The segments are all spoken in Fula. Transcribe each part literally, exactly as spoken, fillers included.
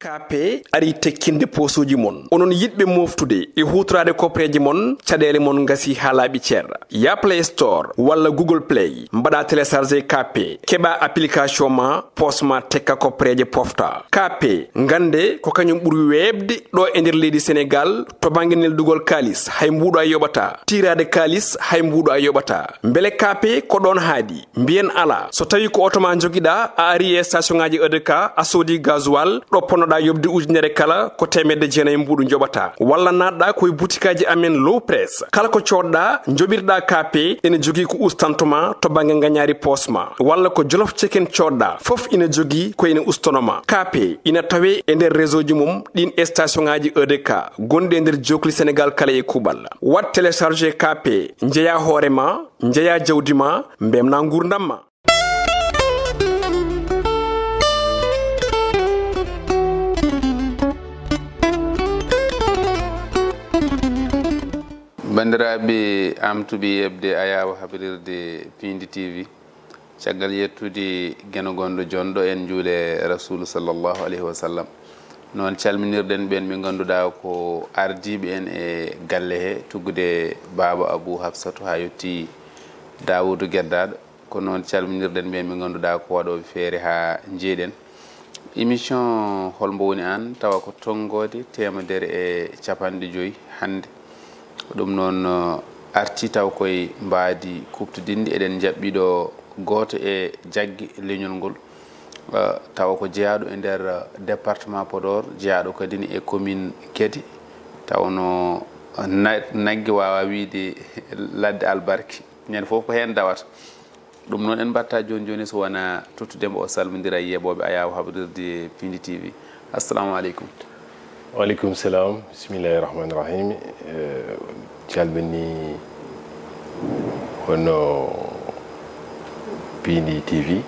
Kaape ari tekkinde poosuuji mon. Onon yiɗɓe mooftude e huutoraade kopreeje mon, caɗeele mon ngasi haa laaɓi cer. Ya Play Store walla Google Play, mbaɗa télécharger Kaape, keɓa application ma, poos ma tekka kopreeje pofta. Kaape, ngannde ko kañum ɓuri weeɓde ɗo e nder leydi Senegaal to bannge neldugol kaalis, hay mbuuɗo a yoɓata. Tiiraade kaalis, hay mbuuɗo a yoɓata. Mbele Kaape ko ɗoon haaɗi? Mbiyen alaa. So tawii ko oto ma njogiɗaa, a ari e station ŋaaji E D K, a soodi gasoil, ɗo ponnoɗaa yoɓde ujunere kala, ko teemedde jeenayi mbuuɗu njoɓataa. Walla naatɗaa ko e butikaaji amen Low Press. Kala ko coodɗaa, njoɓirɗaa Kaape, ene jogii ko ustanto ma to bannge ngañaari poos ma. Walla ko Jolof Chicken coodɗaa, fof ina jogii ko ina ustono ma. Kaape ina tawee e nder réseau ji mum ɗiin e station ŋaaji E D K gonɗi e nder jookli Senegaal kala e kuuɓal. Waɗ télécharger Kaape, njeyaa hoore ma, njeyaa jawdi ma, mbemnaa nguurndam ma. Banndiraaɓe, am tuɓi yeɓde ayaawo habrirde Piindi T V. Caggal yettude Geno Gonɗo Jonɗo, en njuule Rasuulu sallallahu alayhi wa sallam. Noon calminirɗen ɓeen ɓe ngannduɗaa ko ardiiɓe en e galle he, tuggude Baaba Abuu Hafsatu haa yotti Daawuudu Geddaaɗo. Ko noon calminirɗen ɓeen ɓe ngannduɗaa ko waɗooɓe feere haa njeeɗen. Émission Hol mbo woni aan, tawa ko tonngoode teemedere e capanɗe joyi hannde. Ɗum noon, uh, arti taw koye mbaadi kuuɓtodinndi. Eɗen njaɓɓi ɗo gooto e jagge leñol ngol, uh, tawa ko jeyaaɗo e nder, uh, département Podor, jeyaaɗo kadi ne e commune Guédé, tawnoo, uh, na-, nagge waawaa wiyde ladde albarki. Ñande fof ko heen dawata. Ɗum noon, en mbaɗta jooni jooni so wonaa tottude mbo, o salmondira e yeeɓooɓe ayaawo habrirde Piindi T V. Assalamu aleykum. Waaleykum salam. Bismillahi rahmani rahim. Eh, calmini hono Piindi T V,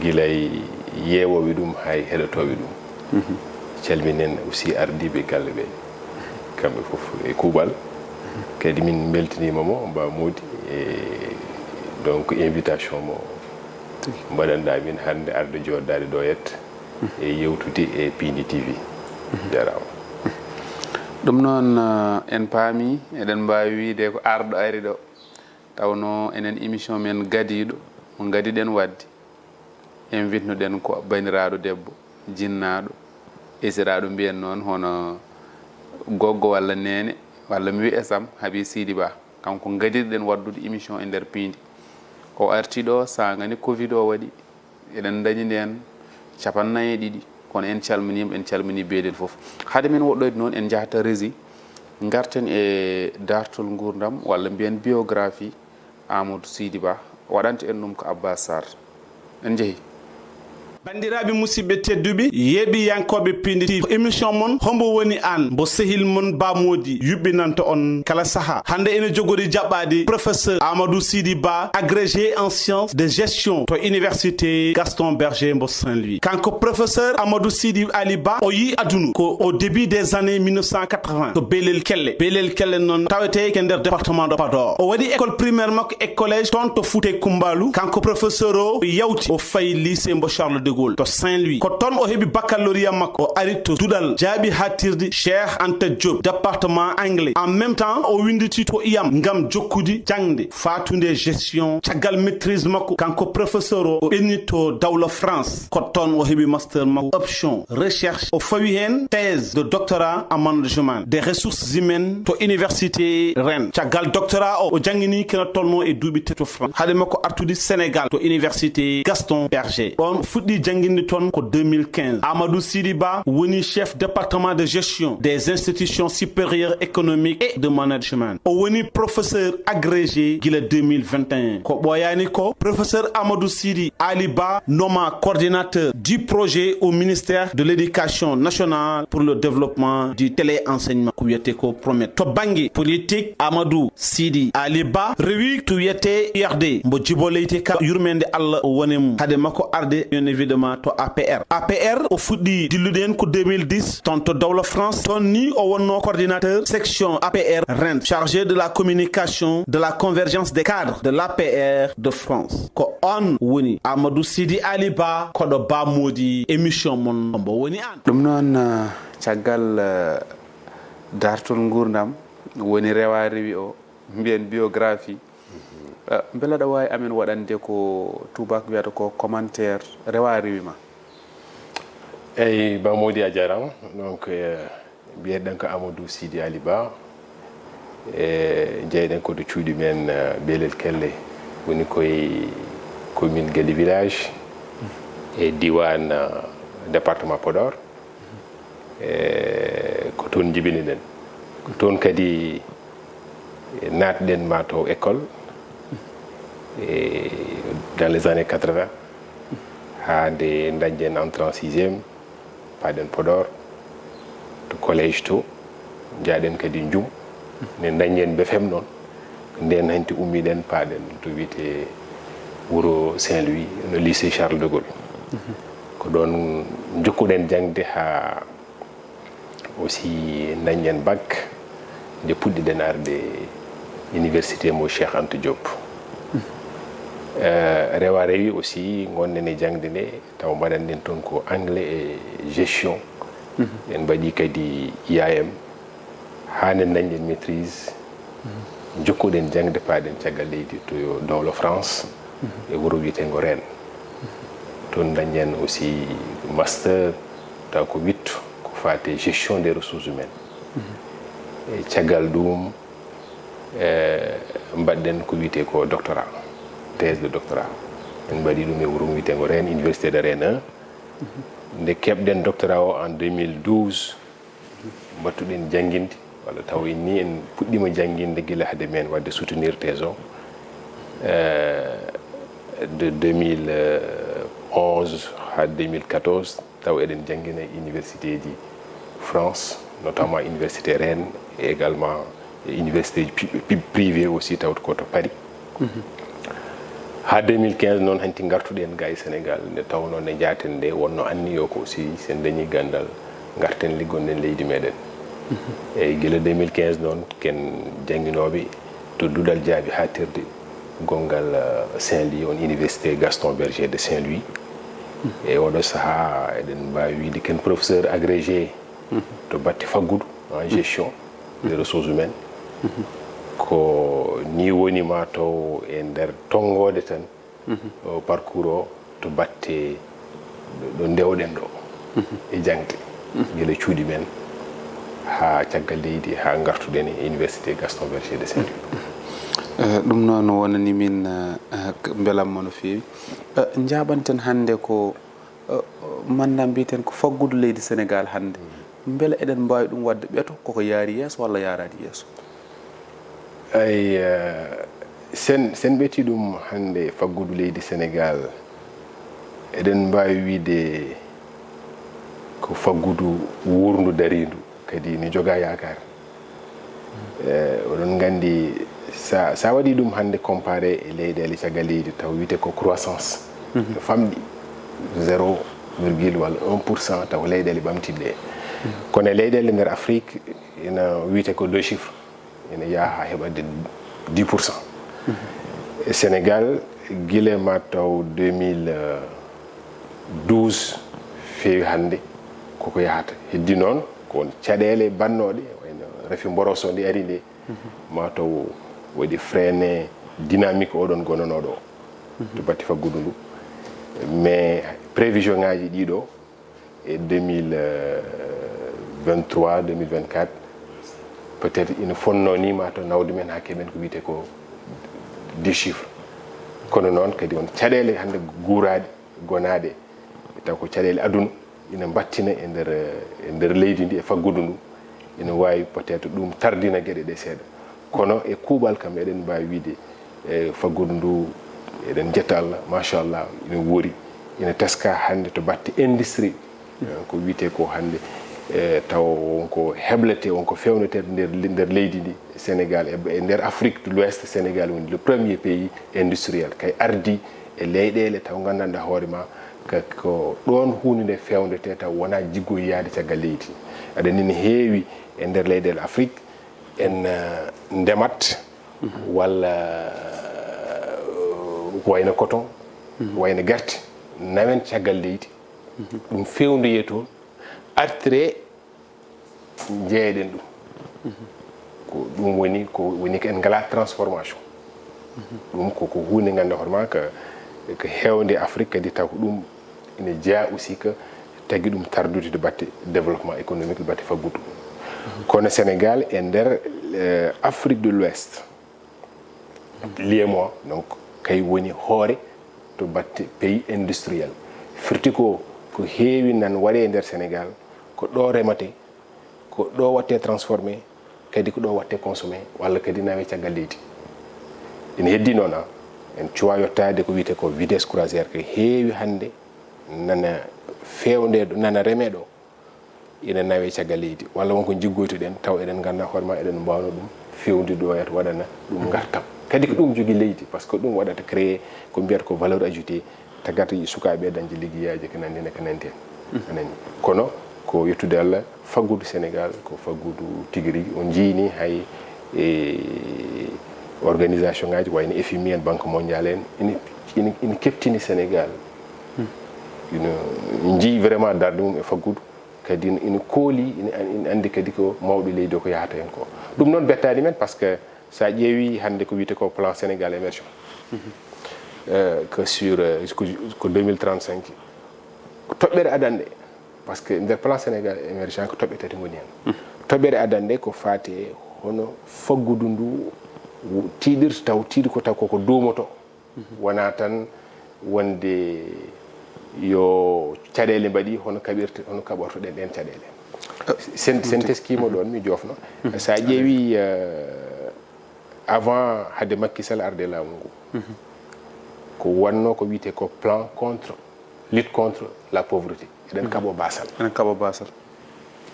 gila e yeeɓooɓe ɗum haa e heɗotooɓe ɗum. Mhm. Calminen aussi ardiiɓe galle ɓe, kamɓe fof e kuuɓal. Kadi min mbeltiniima mo, Ba Moodi, e donc invitation mo mbaɗanɗaa min hannde arde jooɗdaade ɗo yet e yewtude e Piindi T V. Jaraama. Ɗum noon, eh, en paami, eɗen mbaawi wiyde ko arɗo ari ɗo. Tawnoo enen émission men gadiiɗo, mo ngadiɗen waɗde. En witnuɗen ko bandiraaɗo debbo, jinnaaɗo, esiraaɗo, mbiyen noon, hono goggo walla neene, walla mi wiya esam, Habi Sidi Ba. Kanko ngadirɗen waɗdude émission e nder piindi. O arti ɗo saanga ni covid o waɗi. Eɗen ndañi ndeen capanɗe nayi e ɗiɗi. Kono en calminiima, en calminii beelel fof. Hade men woɗɗoyde noon, en njahata régie, ngarten e daartol nguurndam, walla mbiyen biographie, Amadou Sidi Ba, waɗanta en ɗum ko Abbas Sarr. En njehi. Banndiraaɓe musidɓe tedduɓe, yeeɓiyankooɓe Piindi T V, émission mon Hombo woni aan, mbo sehil mon Ba Moodi yuɓɓinanta on kala sahaa. Hannde ene jogori jaɓɓaade professeur Amadou Sidi Ba, agrégé en sciences de gestion to université Gaston Berger mbo Saint-Louis. Kanko professeur Amadou Sidi Ali Ba, o yii aduna ko au début des années mille neuf cent quatre-vingts to Belel Kelle. Belel Kelle noon tawetee ko nder département de Podor. O waɗi école primaire makko e collège toon to Fuuta Kumbaalu. Kanko professeur o, o yawti, o fayi lycée mbo Charles de Gaulle to Saint-Louis. Ko toon o heɓi baccalauréat makko. O ari to duɗal jaaɓi haaɗtirde Cheikh Anta Diop, département anglais. En même temps, o winnditi to iyam ngam jokkude jaŋde faatunde gestion. Caggal maîtrise makko, kanko professeur o, o ɓenni to dawla France. Ko toon o heɓi master makko option recherche. O fawi heen thèse de doctorat en management des ressources humaines to université Rennes. Caggal doctorat o, o janngini kena tolnoo e duuɓi tati to France. Hade makko artude Sénégal to université Gaston Berger. Ɗoon fuɗɗi jannginde toon ko deux mille quinze. Amadou Sidi Ba woni chef département de gestion des institutions supérieures économiques et de management. O woni professeur agrégé gila deux mille vingt et un. Ko ɓooyaani ko, professeur Amadou Sidi Ali Ba nommé coordinateur du projet au ministère de l'Éducation nationale pour le développement du téléenseignement, ko wiyetee ko PROMET. To bannge politique, Amadou Sidi Ali Ba rewi to wiyetee U R D mbo Djibo Leyti Ka, yurmeende Allah wone mum. Hade makko arde, bien évidemment, de ma to A P R. A P R o fuɗɗi dillude en ko deux mille dix, toon to dowla France. Toon ni o wonno coordinateur section A P R Rent, chargé de la communication, de la convergence des cadres de l'A P R de France. Ko on woni Amadou Sidi Ali Ba, koɗo Ba Modi, émission mon Hombo woni an. Ɗum noon, eh, caggal, eh, dartol nguurndam woni rewa rewi o, mbiyen biographie. Eh, mbela aɗa waawi amen waɗande ko tubaak wiyata ko commentaire rewa rewi ma? Eyi, Ba Modi, a jaaraama. Donc, eh, mbiyeɗen ko Amadou Sidi Ali Ba. E jeyɗen ko to cuuɗi men, eh, Belel Kelle, woni koye commune Guédé village, e diwan, eh, département Podor. E ko toon njibiniɗen. Ko toon kadi naatɗen ma to école, e dans les années quatre-vingts, haa nde dañɗen entrée en sixième, paaɗen Podor, to collège to, njaaɗen kadi Njum, nde dañɗen B F M noon. Ko ndeen hanti ummiɗen, paaɗen to wiyetee wuro Saint-Louis, no lycée Charles de Gaulle. Ko ɗoon njokkuɗen jaŋde haa aussi dañɗen bac, nde puɗɗiɗen arde université mo Cheikh Anta Diop. Eh, rewa rewi aussi, ngonɗen e jaŋde nde, taw mbaɗanɗen toon ko anglais e gestion. En mbaɗi kadi I A M, haa nde dañɗen maîtrise, njokkuɗen jaŋde, paaɗen caggal leydi to dowla France, e wuro wiyeteengo Rennes. Toon dañɗen aussi master, taw ko huit, ko faati e gestion des ressources humaines. E caggal ɗum, e, mbaɗɗen ko wiyetee ko doctorat, thèse de doctorat. En mbaɗi ɗum e wuro wiyeteengo Rennes, université de Rennes un. Nde keɓɗen doctorat o en deux mille douze, mbattuɗen jannginde, walla taw en ni en puɗɗiima jannginde gila hade men waɗde soutenir thèse o, eh, de deux mille onze haa deux mille quatorze, taw eɗen janngina e université ji France, notamment université Rennes, et également e université ji pi-, pi-, privé aussi, tawata ko to Paris. Haa deux mille quinze noon, hanti ngartuɗen ga e Sénégal, nde tawnoo nde njaaten nde, wonno anniyo ko aussi, so en dañi ganndal, ngarten liggonɗen leydi meɗen. Eyi, gila deux mille quinze noon, ken jannginooɓe to duɗal jaabi haaɗtirde gonngal, eh, Saint-Louis, on université Gaston Berger de Saint-Louis. E oɗo sahaa, eɗen mbaawi wiyde ken professeur agrégé to batte faggudu, en gestion des ressources humaines. Ko ni woni ma taw e nder tonngoode tan, o parcours o to batte ɗo ndewɗen ɗo e jaŋde, gila cuuɗi men haa caggal leydi, haa ngartuɗen e Université Gaston Berger de Saint-Louis. Eh, ɗum noon wonani min, eh, eh, mbelamma no feewi. Eh, njaaɓanten hannde ko Eh, manda mbiiten ko faggudu leydi Sénégal hannde. Mbele eɗen mbaawi ɗum waɗde ɓeto, koko yaari yeeso walla yaaraani yeeso? Ay, eh, sen, sen ɓetii ɗum hannde faggudu leydi Sénégal, eɗen mbaawi wiyde ko faggudu wuurndu dariindu, kadi ne jogaa yaakaar. Eh, oɗon nganndi, sa, sa waɗi ɗum hannde comparé e leyɗeele caggal leydi, taw wiyte ko croissance. No famɗi, zéro virgule walla un pour cent, taw leyɗeele ɓamtiiɗe ɗe. Kono e leyɗeele nder Afrique, ina wiyte ko deux chiffres, ina yaha haa heɓa de dix pour cent. E Sénégal, gila ma taw deux mille douze feewi hannde, koko yahata. Heddi noon, ko won caɗeele bannooɗe, wayno rafi mboroso ndi ari nde, ma taw waɗi freiné dynamique oɗon gonanooɗo o to batte faggudu ndu. Mais prévision ngaji ɗiɗo e deux mille vingt-trois, deux mille vingt-quatre, peut-être ina fonno ni ma taw nawde men haa keɓen ko wiyte ko dix chiffres. Kono noon kadi won caɗeele hannde guuraaɗe, gonaaɗe, taw ko caɗeele aduna ina mbattina e nder, e nder leydi ndi, e faggudu ndu. Ina waawi peut-être ɗum tardina geɗe ɗe seeɗa. Kono e kuuɓal kam, eɗen mbaawi wiyde, e faggudu ndu, eɗen njetta Allah, machallah, ina wuuri, ina teska hannde to batte industrie. Eh, ko wiyte ko hannde, eh, taw wonko heblete, wonko fewnete nder, nder leydi ndi, Sénégal, e, e nder Afrique de l'Ouest, Sénégal woni le premier pays industriel, kay ardi e leyɗeele taw nganndanɗaa hoore ma, Ka-, ko ɗoon huunde nde feewndetee taw wonaa jiggoyi yahde caggal leydi. Aɗa anndi ne heewi e nder leyɗeele Afrik en, eh, ndemat walla, eh, ko wayno coton, wayno gerte, nawen caggal leydi. Ɗum feewndoyee toon, artiree njeeyeɗen ɗum. Ko ɗum woni, ko woni ko en ngalaa transformation. Ɗum ko, ko huunde ngannduɗaa hoore maa ko, ko heewde Afrik kadi taw ko ɗum ina jeyaa aussi ko tagi ɗum tardude to batte développement économique, to batte faggudu. Kono Sénégal e nder, eh, Afrique de l'Ouest, l'U E M O A, donc, kay woni hoore to batte pays industriel. Firti ko, ko heewi nan waɗee e nder Sénégal, ko ɗo rematee, ko ɗo waɗtee transformé, kadi ko ɗo waɗtee consommé, walla kadi nawee caggal leydi. Ina heddii noon, ah, en cuwaa yottaade ko wiyetee ko vitesse croisière, ko heewi hannde nana feewndee ɗo, nana remee ɗo, ina nawee caggal leydi, walla won ko njiggoyto-ɗen, taw eɗen nganndaa hoore maa eɗen mbaawno ɗum feewndi ɗo, yata waɗana ɗum ngartam. Kadi ko ɗum jogii leydi, par ce que ɗum waɗata créé ko mbiyata ko valeur ajoutée, tagata sukaaɓe dañde liggeyaaji ko nanndi heen, ko nanndi heen. A nanii? Kono ko yettude Allah, faggudu Sénégal ko faggudu tigi rigi. On njiini hay e organisation ngaaji wayno F M I en, Banque Mondiale en, ina, ina, ina keɓtini Sénégal. Ina njii vraiment darnde mum e faggudu. Kadi ina kooli, ina, ina anndi kadi ko mawɗo leydi o ko yahata heen ko. Ɗum noon bettaani men, par ce que so a ƴeewi hannde ko wiyetee ko plan Sénégal émergent, euh, que sur, euh, ko, ko deux mille trente-cinq, ko toɓɓere adanɗe, par ce que nder plan Sénégal émergent ko toɓɓe tati ngoni heen. Toɓɓere adanɗe ko faati e hono faggudu ndu tiiɗirta, taw tiiɗi ko taw koko duumoto. Wonaa tan wonde yo caɗeele mbaɗi, hono kaɓirte, hono kaɓorto-ɗen ɗeen caɗeele. Sen, sen teskiima ɗoon, mi joofno. So a ƴeewi, euh, avant hade Macky Sall arde laamu ngu, ko wonno ko wiyetee ko plan contre, lutte contre la pauvreté. Eɗen kaɓo baasal. Eɗen kaɓo baasal.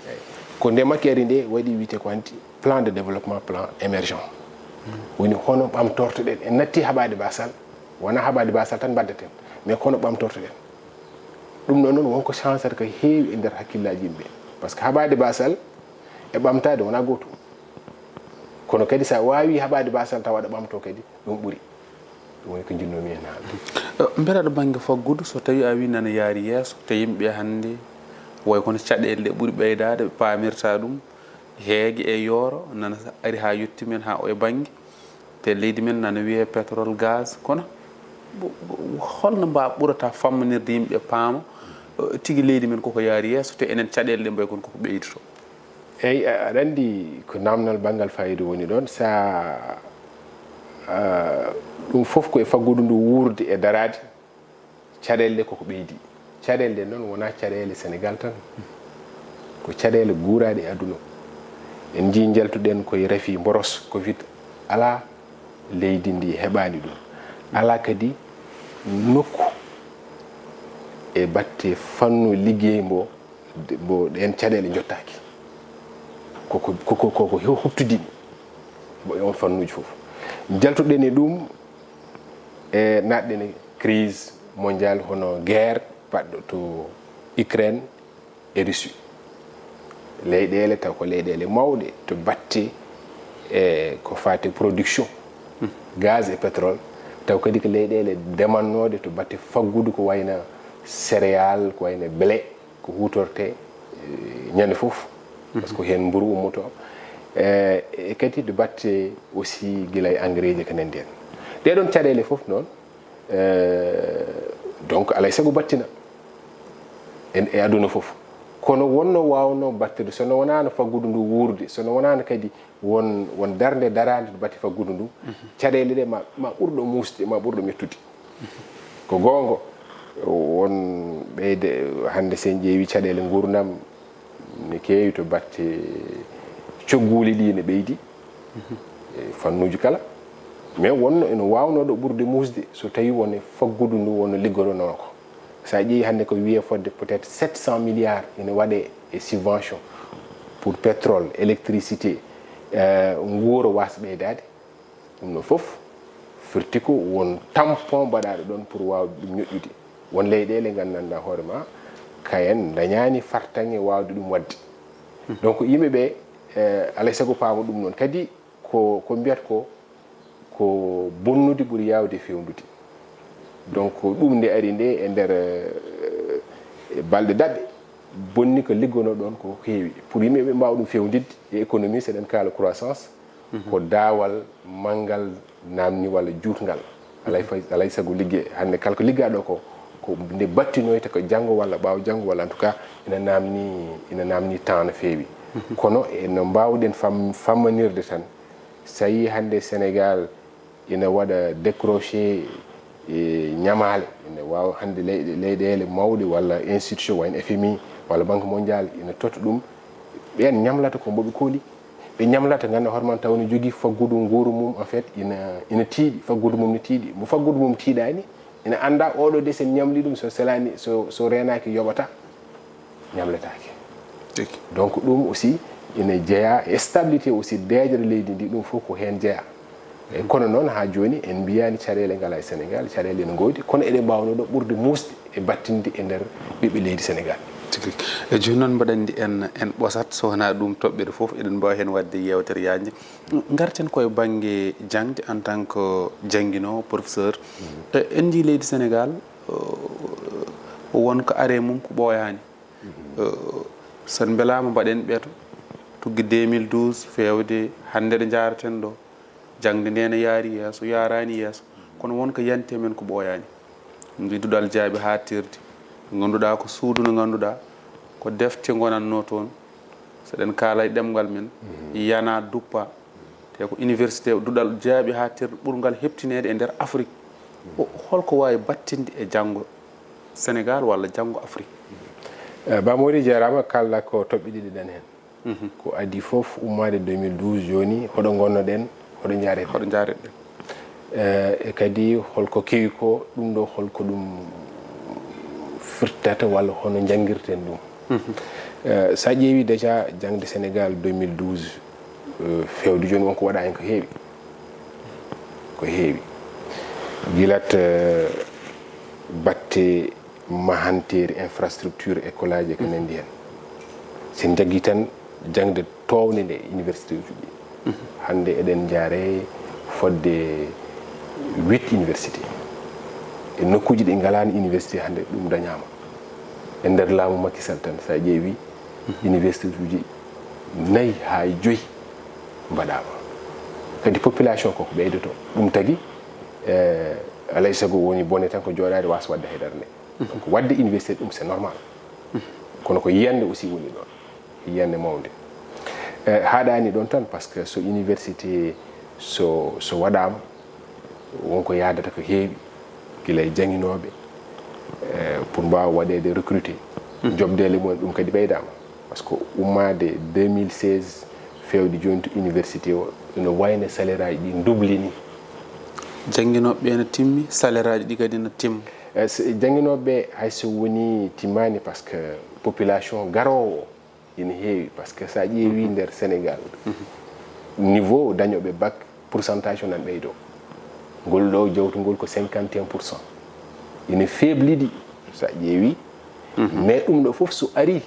Eey. Ko nde Macky ari nde waɗi wiyetee ko hanti plan de développement, plan émergent. Woni hono ɓamtorto-ɗen. En natti haɓaade baasal, wonaa haɓaade baasal tan mbaɗdaten, mais kono ɓamtorto-ɗen. Ɗum ɗoon noon won ko sansata ko heewi e nder hakkillaaji yimɓe. Par ce que haɓaade baasal e ɓamtaade wonaa gootum. Kono kadi so a waawii haɓaade baasal tawa aɗa ɓamtoo kadi, ɗum ɓuri. Ɗum woni ko njinnoomi heen haalde. Eh, mbela ɗo bannge faggudu, so tawii a wii nana yaari yeeso, te yimɓe hannde, way kono caɗeele ɗe ɓuri ɓeydaade, ɓe paamirta ɗum, heege e yooro, nana ari haa yotti men haa o e bannge, te leydi men nana wiyee pétrole, gaz, kono bo-, bo-, holno mbaa ɓurata fammanirde yimɓe paama, eh, tigi leydi men koko yaari yeeso, te enen caɗeele ɗe mbayi kono koko ɓeydotoo? Eey, a-, aɗa anndi ko naamnal banngal faayiida woni ɗoon. So a, a, ɗum fof ko e faggudu ndu wuurde e daraade, caɗeele ɗe koko ɓeydi. Caɗeele ɗe noon wonaa caɗeele Senegaal tan, ko caɗeele guuraaɗe e aduna. En njii njaltu-ɗen ko e rafi mboros, ko wiyetee alaa leydi ndi heɓaani ɗum. Alaa kadi nokku e batte fannu liggey mbo, mbo ɗeen caɗeele njottaaki. Koko, koko, koko huɓtidini mbo e on fannuuji fof. Njaltu-ɗen e ɗum, e naat-ɗen e crise mondiale hono guerre baɗɗo to Ukraine e Russie. Leyɗeele taw ko leyɗeele mawɗe to batte, e ko faati production gaz e pétrole, taw kadi ko leyɗeele ndemannooɗe to batte faggudu ko wayno céréales, ko wayno blé, ko huutortee, e, ñande fof, par ce que ko heen mburu ummotoo. E, e kadi to batte aussi gila e engrais ji ko nanndi heen. Ɗee ɗoon caɗeele fof noon, eh, donc, alaa e sago battina en e aduna fof. Kono wonno waawnoo battude, so no wonaano faggudu ndu wuurde, so no wonaano kadi won, won darnde daraande to batte faggudu ndu, caɗeele ɗe ma, ma ɓurɗo muusde, ma ɓurɗo mettude. Ko goonga, won ɓeyde, hannde so en ƴeewi caɗeele nguurndam, ne keewi to batte cogguuli ɗi ne ɓeydi e fannuuji kala. Mais wonno ene waawnoo ɗo ɓurde muusde so tawii won e faggudu ndu wonno liggotonoo ko. So a ƴeewi hannde ko wiyee fodde peut-être sept cent milliards ene waɗee e subvention pour pétrole, électricité, euh, nguura waasa ɓeydaade. Ɗum ɗo fof firti ko won tampon mbaɗaaɗo ɗoon pour waawde ɗum ñoƴƴude. Won leyɗeele nganndanɗaa hoore ma, kayen ndañaani fartaŋŋe waawde ɗum waɗde. Donc yimɓe ɓe, eh, alay sago paama ɗum noon. Kadi ko, ko mbiyat ko, ko bonnude ɓuri yaawde feewnude. Donc ɗum nde ari nde e nder, eh, balɗe daɓɓe, bonni ko liggonoo ɗoon ko heewi. Pour yimɓe ɓe mbaawa ɗum feewndidde e économie, so eɗen kaala croissance, ko daawal manngal naamni walla juutngal. Alay fay, alay sago ligge, hannde kala ko liggaaɗo ko, ko nde battinoyta ko janngo walla ɓaawo janngo walla en tout cas ina naamni, ina naamni temps no feewi. Kono e no mbaawɗen fam-, fammanirde tan, so yii hannde Sénégal ina waɗa décroché e ñamaale, ina waawa hannde leyɗe-, leyɗeele mawɗe walla institution wayno F M I walla Banque Mondiale ina totta ɗum, ɓeen ñamlata ko mboɓe kooli. Ɓe ñamlata, ngannda hoore mum taw ne jogii faggudu nguuru mum, en fait, ina, ina tiiɗi, faggudu mum ne tiiɗi. Mo faggudu mum tiiɗaani, ina annda oɗo de, sen ñamli ɗum, so selaani, so, so reenaaki yoɓata, ñamletaake. Tigi. Donc ɗum aussi ina jeyaa e stabilité aussi, deeƴere leydi ndi, ɗum fof ko heen jeyaa. E kono noon, haa jooni en mbiyaani caɗeele ngalaa e Sénégal, caɗeele ene ngoodi, kono eɗen mbaawnoo ɗo ɓurde muusde e battinde e nder ɓiɓɓe leydi Sénégal. Tigi. E jooni noon, mbaɗa anndi en, en ɓosat, so wonaa ɗum toɓɓere fof eɗen mbaawi heen waɗde yeewtere yaajnde. Ngarten ko e bannge jaŋde en tant que jannginoowo, professeur. E, en njii leydi Sénégal, o, won ko aree mum ko ɓooyaani. Eh, so en mbelaama mbaɗen ɓeto, tuggi deux mille douze feewde hannde ɗo njaaraten ɗo. Jaŋde nde ne yaari yeeso, yaaraani yeeso. Kono won ko yanti e men ko ɓooyaani. Ndi duɗal jaaɓi haaɗtirde. Ngannduɗaa ko suudu no ngannduɗaa ko defte ngonatnoo toon. So eɗen kaala e ɗemngal men, yana duppa. Te ko université duɗal jaaɓi haaɗtirde ɓurngal heɓtineede e nder Afrik. O, holko waawi battinde e janngo Sénégal walla janngo Afrik? Eh, Ba Mody, jaaraama, kaalɗaa ko toɓɓe ɗiɗi ɗen heen. Ko adii fof, ummaade deux mille douze jooni, hoɗo ngonnoɗen, hoɗo njaareten. Hoɗo njaareten. Eh, e kadi holko kewi ko, ɗum ɗo holko ɗum firtata walla hono njanngirten ɗum? Eh, so a ƴeewi déjà jaŋde Sénégal deux mille douze, eh, feewde jooni, won ko waɗaa heen ko heewi. Ko heewi. Gilat, eh, batte mahanteeri, infrastructure, école aji e ko nanndi heen. So en njaggii tan jaŋde toownde nde, université uji ɗi. Hannde eɗen njaaree fodde huit université. E nokkuuji ɗi ngalaani université, hannde ɗum dañaama. E nder laamu Macky Sall tan, so a ƴeewi, université uji nayi haa e joyi mbaɗaama. Kadi population ko ko ɓeydoto. Ɗum tagi, eh, alay sago woni bone tan ko jooɗaade waasa waɗde haydara nde. Donc waɗde université ɗum c'est normal. Kono ko yiyannde aussi woni ɗoon. Yiyannde mawnde. Eh, haaɗaani ɗoon tan, parce que so université so, so waɗaama, won ko yahdata ko heewi, gila e jannginooɓe, eh, pour mbaawa waɗeede recruté. Jobdeele mumen ɗum kadi ɓeydaama. Parce que ummaade deux mille seize feewde jooni to université o, ina wayno salaire aji ɗi ndublinii. Jannginooɓe ɓe ene timmi, salaire aji ɗi kadi ene timma. Eh, s-, jannginooɓe ɓe hay so woni timmaani, parce que population garoowo o ina heewi, parce que so a ƴeewi nder Sénégal, niveau dañooɓe bac, pourcentage o nan ɓeydo. Ngol ɗo jawtungol ko cinquante et un pour cent. Ina feeblidi so a ƴeewi. Mais ɗum ɗo fof so ari,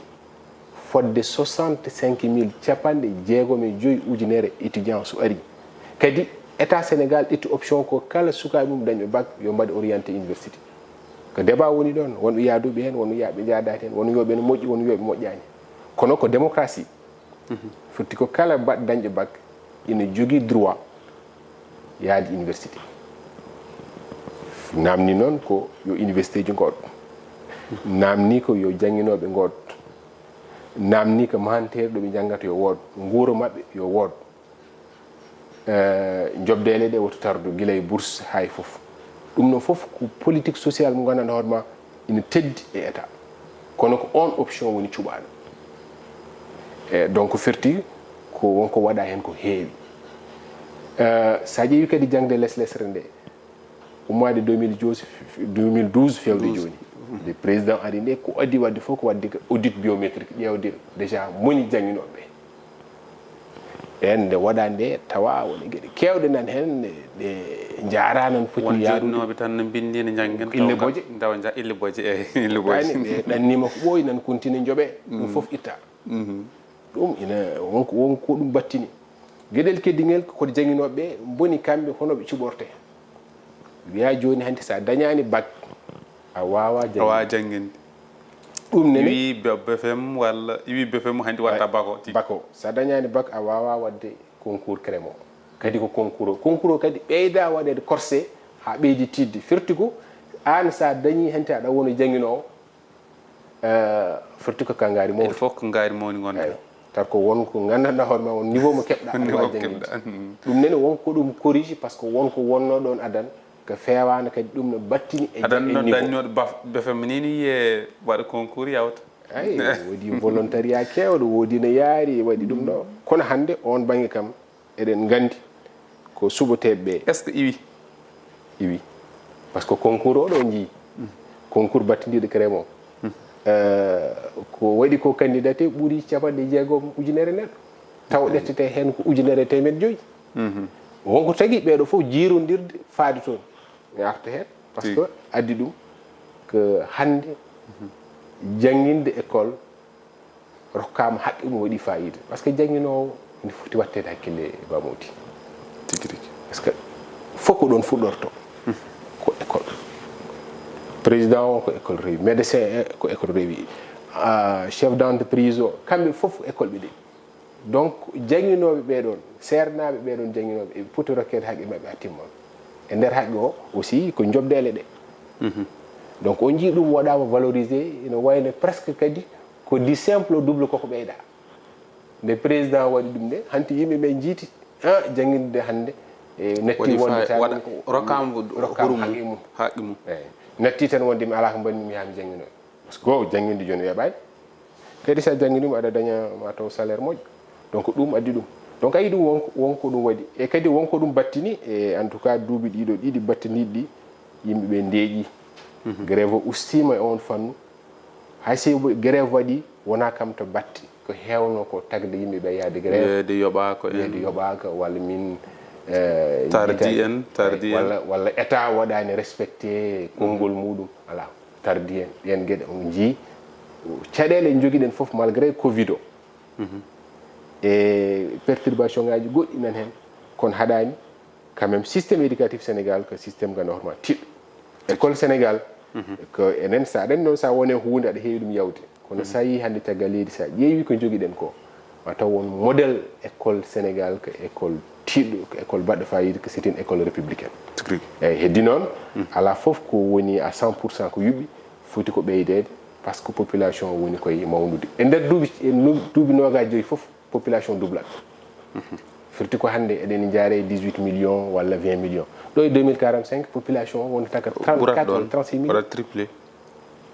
fodde soixante-cinq mille, capanɗe jeegom e joyi ujunere étudiant so ari. Kadi État Sénégal ƴetti option ko kala sukaaɓe mum dañɓe bac yo mbaɗe orienté université. Ko débat woni ɗoon, won wiyaa duuɓi heen, won wiyaa ɓe njaadaani heen, won wiyaa ɓe no moƴƴi, won wiyaa ɓe moƴƴaani. Kono ko démocratie. Firti ko kala bac, dañɗo bac ina jogii droit yaade université. Naamni noon ko yo université ji ngood. Naamni ko yo jannginooɓe ngood. Naamni ko mahanteeri ɗo ɓe njanngata yo wood, nguura maɓɓe yo wood. Eh, jobdeele ɗe woto tardu, gila e bourse haa e fof. Ɗum ɗo fof ko politique sociale mo nganndanɗaa hoore ma ina teddi e État. Kono ko oon option woni cuɓaaɗo. Eh, donc firti ko won ko waɗaa heen ko heewi. Eh, so a ƴeewi kadi jaŋde les lesre nde, ummaade deux mille douze, deux mille douze feewde jooni. Nde président ari nde, ko adii waɗde fof ko waɗde ko audit biométrique, ƴeewde déjà moni jannginooɓe ɓe. Ɓeen nde waɗaa nde, tawa won e geɗe keewɗe nan heen ɗe, ɗe njaaraano no foti yaarude. Won jooɗinooɓe tan no mbinndi, no njanngen, ille tawa boje. Njawa nja-, ille boje, eey, ille boje. Taani ɓe ɗanniima ko ɓooyi nan, kontine njoɓee, ɗum fof itta. Ɗum ina won ko, won ko ɗum battini. Geɗel keddiŋel ko jaŋinooɓe ɓe mboni kamɓe hono ɓe cuɓortee. Wiya jooni hanti so a dañaani bac, a waawaa A waawaa jannginde. Jannginde. Ɗum nene. Iwi B F M walla iwi B F M hanti watta Ay, bako tigi. Bako. So a dañaani bac, a waawaa waɗde concours CREMO. Kadi ko concours o. Concours o kadi ɓeyda waɗeede corsé haa ɓeydi tiiɗde. Firti ko aan so a dañii hanti aɗa woni jaŋinoowo, eh, firti ko ka ngaari mawni. Il faut ko ngaari mawni ngonta. Eey. Tar ko won ko nganndanɗaa hoore ma, won niveau mo keɓɗaa, aɗa Niveau waawi jaŋnginde. Keɓɗaa. Mm. Ɗum nene won ko ɗum corrige, par ce que won ko wonnoo ɗoon adan, ko feewaano kadi ɗum no battini e Adan e no niveau. Dañnooɗo baf-, B F M ni, ni yiye waɗa concours yawta. Ay, woodi volontariat keewɗo, woodi no yaari, waɗi ɗum ɗo. Kono hannde oon baŋnge kam, eɗen nganndi ko suɓoteeɓe ɓe. Est-ce que iwi? Iwi. Par ce que concours o ɗo njii. Concours battindiiɗo CREMO. Eh, ko waɗi ko candidaté ɓuri capanɗe jeegom ujunere neɗɗo. Taw ƴettete heen ko ujunere e teemeɗɗe joyi. Wonko tagi ɓeeɗo fof jiirondirde faade toon. Mi arta heen. Par ce que Tigi. Addi ɗum ko hannde jannginde école rokkaama haqqe mum, waɗi faayiida. Par ce que jannginoowo ene foti waɗteede hakkille, Ba Mody. Tigi, tigi. Par ce que fof ko ɗoon fuɗɗorto. Ko école. Président o ko école rewi. Médecin e ko école rewi. Ah, chef d'entreprise o, kamɓe fof ko école ɓe ɗeɓi. Donc, jannginooɓe ɓee ɗoon, seernaaɓe ɓee ɗoon jannginooɓe, eɓe poti rokkeede haqqe maɓɓe haa timma. E nder haqqe o aussi, ko njoɓdeele ɗe. Donc, on njii ɗum waɗaama valorisé, ina wayno presque kadi ko du simple au double koko ɓeyda. Nde président waɗi ɗum nde, hanti yimɓe ɓe njiiti, ah, jannginde hannde, e natti Waɗi wonde fa-, tan waɗa, rokkaama rokkaama hurum mum, haqqe mum. Haqqe mum. Eey. Natti tan wonde mi alaa ko mbaɗmi, mi yaha mi jannginoya. Par ce que o jannginde jooni weeɓaani. Kadi so a jannginiima aɗa daña ma taw salaire moƴƴo. Donc ɗum addi ɗum. Donc a yii ɗum won, won ko ɗum waɗi. E kadi won ko ɗum battini, e en tout cas duuɓi ɗiɗo ɗiɗi battiniiɗi ɗi, yimɓe ɓe ndeeƴi. Grève o ustiima e oon fannu. Hay so grève waɗi, wonaa kam to batte. Ko heewno ko tagde yimɓe ɓe yahde grève. Yeeyde yoɓaaka en. Yeeyde yoɓaaka, walla min, eh, Tardi jiitaani, en, tardi en. Walla, walla État waɗaani respecté konngol muɗum. Alaa, tardi en. Ɗeen geɗe on njii. Caɗeele njogiɗen fof, malgré covid o. E perturbation ngaji goɗɗi nan heen, kono haɗaani. Quand même, système éducatif Sénégal ko système ganndo hoore ma tiiɗɗo. École Sénégal, ko enen, so aɗa anndi noon, so a woni e huunde, aɗa heewi ɗum yawde. Kono so a yii hannde caggal leydi, so a ƴeewi ko njogiɗen ko, ma taw won modèle école Sénégal, ko école tiiɗɗo, ko école baɗɗo fayida, ko c'est une école républicaine. Tigi. Eeyi, heddi noon, alaa fof ko woni à cent pour cent ko yuɓɓi, foti ko ɓeydeede, par ce que population o woni koye mawnude. E nder duuɓi, e nu-, duuɓi noogaaji joyi fof, population dublat. Firti ko hannde eɗen njaare dix-huit millions walla vingt millions. Ɗo e deux mille quarante-cinq, population o wonata ko trente-quatre walla trente-six millions. Ɓurat ɗoon. Waɗat triplé.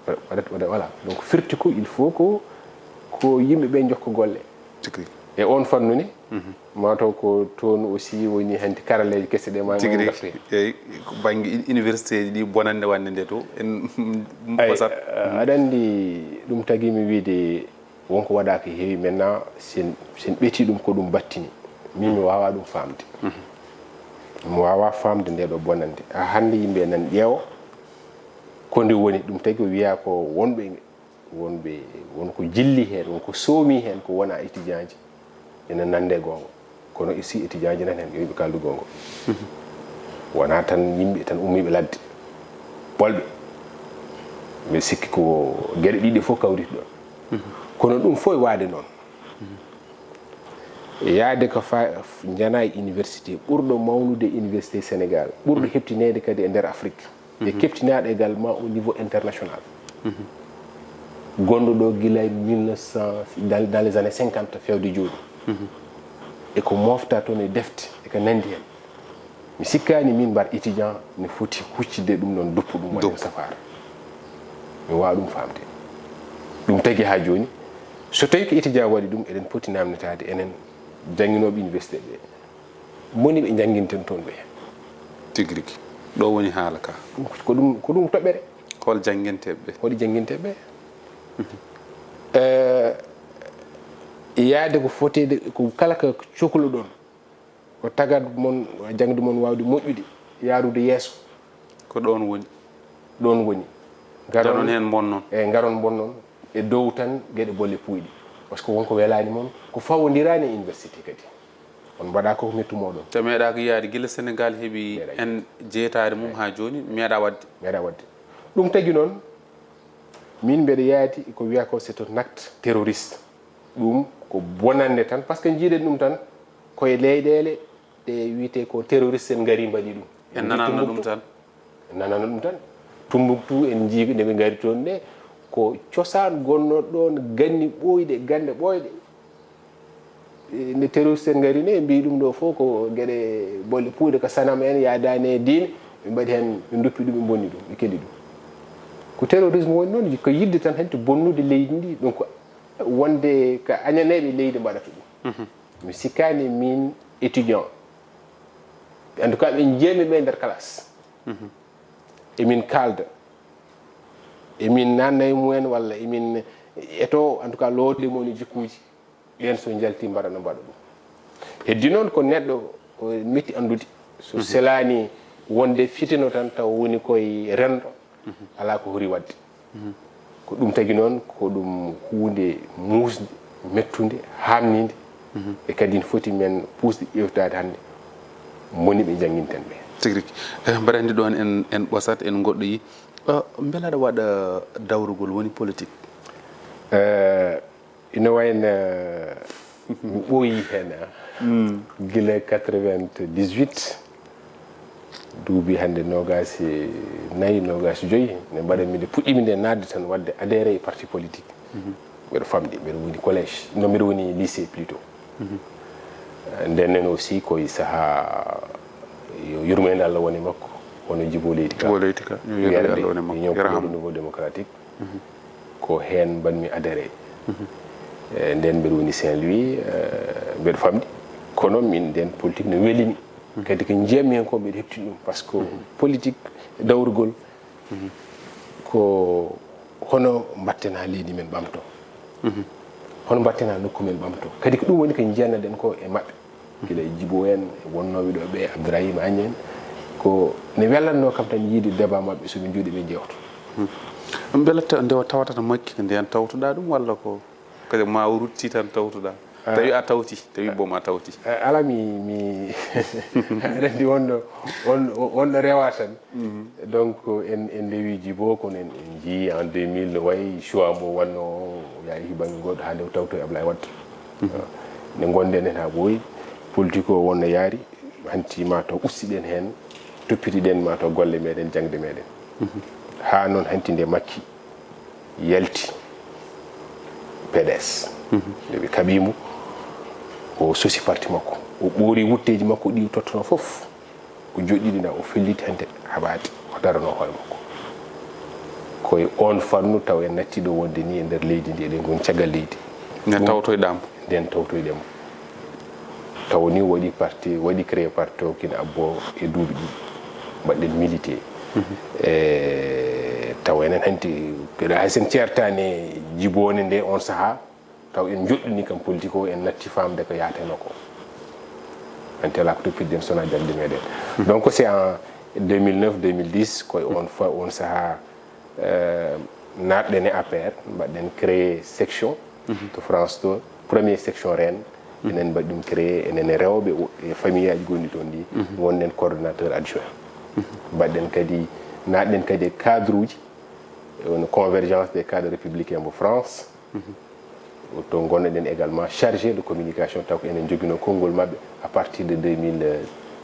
Waɗat, waɗat, voilà. Donc firti ko il faut ko, ko yimɓe ɓe njokka golle. Tigi. E oon fannu ne, ma taw ko toon aussi woni hanti karalleeje kese ɗe ma Tigi, tigi. Eeyi, ko bannge uni-, université ji ɗi bonannde wannde nde to, en, Eyi, posat. Eh, aɗa anndi ɗum tagi mi wiide Wonko waɗaaka heewi. Maintenant, sen, sen ɓetii ɗum, ko ɗum battini. Min, mi waawaa ɗum faamde. Mi waawaa faamde ndee ɗoo bonannde. A, hannde yimɓe nan ƴeewa ko nde woni. Ɗum tagi o wiyaa ko wonɓe, wonɓe, won ko jilli heen, won ko soomi heen, ko wonaa étudiant ji, ina nande goonga. Kono aussi étudiant ji nan heen, yo yimɓe kaaldu goonga. Wonaa tan yimɓe tan ummiiɓe ladde, ɓolɓe. Mbiɗa sikki ko geɗe ɗiɗi fof kawriti ɗoon. Kono ɗum fof e waade noon. Yaade ko fa-, njanaa e université ɓurɗo mawnude université Sénégal, ɓurɗo heɓtineede kadi e nder Afrique. E keɓtinaaɗo également au niveau international. Gonɗo ɗo gila e mille neuf cents, dans, dans les années cinquante, fewde jooni. E ko moofta toon e defte, e ko nanndi heen. Mi sikkaani min mbar étudiant ne foti huccitde ɗum ɗoon, duppu ɗum, waɗa Duppu. Safaara. Mi waawaa ɗum faamde. Ɗum tagi haa jooni, so tawii ko étudiant waɗi ɗum, eɗen poti naamnitaade enen jannginooɓe université ɓe. Moni ɓe njannginten toon ɓe? Tigi rigi. Ɗo woni haala ka. Ɗum ko, ko ɗum, ko ɗum toɓɓere. Hol jannginteeɓe ɓe? Holi jannginteeɓe ɓe? Eh, Yaade ko foteede, ko kala ko cokluɗon, ko tagat mon, jaŋde mon waawde moƴƴude, yaarude yeeso. Ko ɗoon woni. Ɗoon woni. Ngaron heen mbonnon. Eyi, ngaron mbonnon e dow tan geɗe bolle puuyɗe. Par ce que won ko welaani mon, ko fawondiraani e université kadi. On mbaɗa ko mettu mooɗon. Te meeɗaaka yaade gila Senegaal heɓi en jeytaare mum haa jooni, meeɗa waɗde. Meeɗa waɗde. Ɗum tagi noon, min mbeɗa yaadi ko wiya ko c'est un acte terroriste. Ɗum ko bonannde tan, par ce que njiiɗen ɗum tan koye leyɗeele ɗe wiyetee ko terroriste en ngari mbaɗi ɗum. En nananno ɗum tan. En nananno ɗum tan. Tumbuktu en njii nde ɓe ngari toon nde, ko cosaan gonnoo ɗoon, ganni ɓooyɗe, gannde ɓooyɗe. E, nde terroriste en ngari ne, mbiyi ɗum ɗo fof ko geɗe bolle puuyɗe, ko sanam en, yaadaani e diine, ɓe mbaɗi heen, ɓe ndoppi ɗum, ɓe mbonni ɗum, ɓe keli ɗum. Ko terrorisme woni noon, ko yiɗde tan hanti bonnude leydi ndi, donc wonde ko añaneeɓe leydi mbaɗata ɗum. Mi sikkaani min étudiant. En tout cas, ɓe njiyatmi ɓe nder classe. Emin kaalda. Emin naanna e mumen walla emin eto, en tout cas, lootde mo woni jikkuuji. Ɓeen so njalti mbaɗa no mbaɗa ɗum. Heddi noon ko neɗɗo o metti anndude. So selaani wonde fitino tan taw woni koye renndo, alaa ko hori waɗde. Ko ɗum tagi noon, ko ɗum huunde muusde, mettunde, haamninde, e kadi ne foti men puusde ƴeewtaade hannde moni ɓe njannginten ɓe. Tigi rigi. Eh, mbaɗa anndi ɗoon en, en ɓosat, en ngoɗɗoyi. Eh, mbela aɗa waɗa dawrugol woni politique? Eh, ina wayno mi ɓooyi heen, ah. Gila quatre-vingt-dix-huit, duuɓi hannde noogaas e nayi, noogaas e joy, nde mbaɗa-mi, nde puɗɗii-mi nde naatde tan waɗde adhéré e parti politique. Mbeɗa famɗi, mbeɗa woni collège, non, mbeɗa woni lycée plutôt. Eh, nden nen aussi ko e sahaa, yo yurmeende Allah wone makko, hono Jibo Leydi Ka. Jibo Leydi Ka, yo yurmeende Allah wone makko. Wiyande Union pour le Renouveau Démocratique. Ko heen mbaɗ-mi adhéré. Eh, nden mbeɗa woni Saint-Louis, eh, mbeɗa famɗi. Kono min nden politique no weli mi. Kadi ko njiyatmi heen ko mbeɗa heɓtini ɗum. Par ce que politique, dawrugol, ko hono mbaɗten haa leydi men ɓamto. Hono mbaɗten haa nokku men ɓamto. Kadi ko ɗum woni ko njiyannoɗen ko e maɓɓe. Gila e Jibo en, e wonnooɓe ɗo ɓe, Abdourahim Agne en. Ko ne wellatnoo kam tan yiyde débat maɓɓe, so ɓe njooɗii ɓe njeewta. Mbela ta-, nde o tawata to Makki, ko ndeen tawtoɗaa ɗum walla ko kadi ma o rutti tan tawtoɗaa? Ah. Tawi a tawti, tawi boom a tawti. Ah, alaa, mi, mi, aɗa anndi wonɗo, on, on ɗo rewa tan. Donc, en, en ndewi Jibo, kono en, en njii en deux mille no wayi choix mo wannoo, o yaahi bannge goɗɗo haa nde o tawtoyi Ablaye Wade. Nde ngonɗen heen haa ɓooyi, politique o wonno yaari, hanti ma taw ustiɗen heen, toppitiɗen ma taw golle meɗen, jaŋde meɗen. Haa noon hanti nde Makki yalti P D S. Nde ɓe kaɓii mo, o sosi parti makko. O ɓoori wutteeji makko ɗi o tottuno fof. O joɗɗiɗina, o felliti hannde haɓaade, o darano hoore makko. Ko e oon fannu taw en natti ɗo wonde ni e nder leydi ndi, eɗen ngoni caggal leydi. Nden tawtoyɗaa mo? Nden tawtoyɗen mo. Taw ni waɗi parti, waɗi créé parti o kina abbo e duuɓi ɗiɗi. Mbaɗɗen milité. E taw enen hanti, mbeɗa hay sen ceertaani e Jibo wonde nde on sahaa, taw en joɗɗini kam politique o, en natti faamde ko yaatenoo ko. En tela ko toppitɗen sona jaŋde meɗen. Donc c'est en deux mille neuf, deux mille dix, ko e on fa-, on sahaa, euh, naatɗen e A P R, mbaɗɗen créé section to France to, première section Rennes, enen mbaɗi ɗum créé, enen e rewɓe o-, e famille aji gonɗi toon ɗi, wonɗen coordonnateur adjoint. Mbaɗɗen kadi, naatɗen kadi e cadre uji, e woni convergence des cadres républicains mo France. To ngonnoɗen également chargé de communication, taw ko enen joginoo konngol maɓɓe à partir de deux mille,